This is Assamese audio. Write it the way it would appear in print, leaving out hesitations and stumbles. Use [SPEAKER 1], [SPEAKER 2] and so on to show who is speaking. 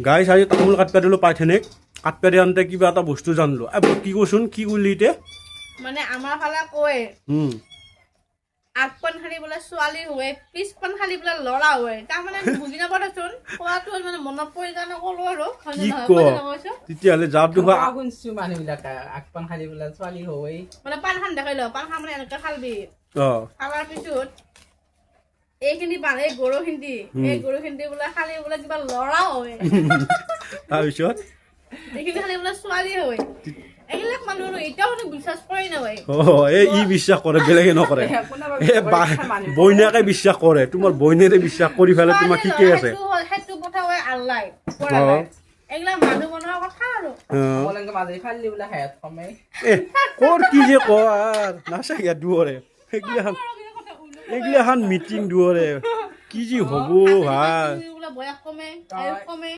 [SPEAKER 1] গাইছ, আজি তামোল কাটবা দিলোঁ পাইথেনিক। কাটবা দিয়ান্তে কিবা এটা বস্তু জানলো। কি কচোন, কি কৰিলি এতিয়া?
[SPEAKER 2] মানে আমাৰ ফালে কয়, আগপান খালি বোলে ছোৱালী হয়, পিছপান খালি বোলে ল'ৰা হয়। তাৰমানে বুজি নাপাওঁ দেচোন, কোৱাটো মানে মনত পৰি কাৰণে ক'লো আৰু।
[SPEAKER 1] কি ক, তেতিয়াহ'লে যাৰ দুখ
[SPEAKER 3] শুনছো মানুহবিলাকে আগপান খালি বোলে ছোৱালী হয়।
[SPEAKER 2] মানে পাণখন দেখাই ল, পাণখন মানে এনেকে খালবি, খালাৰ পিছত এইখিনি পাণ, এই গৰুখিনি, এই গৰুখিনি বোলে খালি বোলে কিবা ল'ৰা হয়।
[SPEAKER 1] তাৰপিছত
[SPEAKER 2] এইখিনি খালি বোলে ছোৱালী হয়। এইবিলাক মানুহ এতিয়াও মানে বিশ্বাস কৰি নহয়।
[SPEAKER 1] অ, এই ই বিশ্বাস কৰে, বেলেগে নকৰে। এ বইনাকে বিশ্বাস কৰে, তোমাৰ বইনেৰে বিশ্বাস কৰি পেলাই তোমাক শিকাই আছে।
[SPEAKER 2] সেইটো কথা হয় আল্লাই, এইবিলাক মানুহ বনোৱা কথা আৰু।
[SPEAKER 1] এ ক'ৰ কি যে ক নাচা ইয়াত দুৱৰে এইগিলাখান মিটিং দুৱৰে কি যি হ'ব ভাই।
[SPEAKER 2] বয়স কমে, আয়ুস কমে।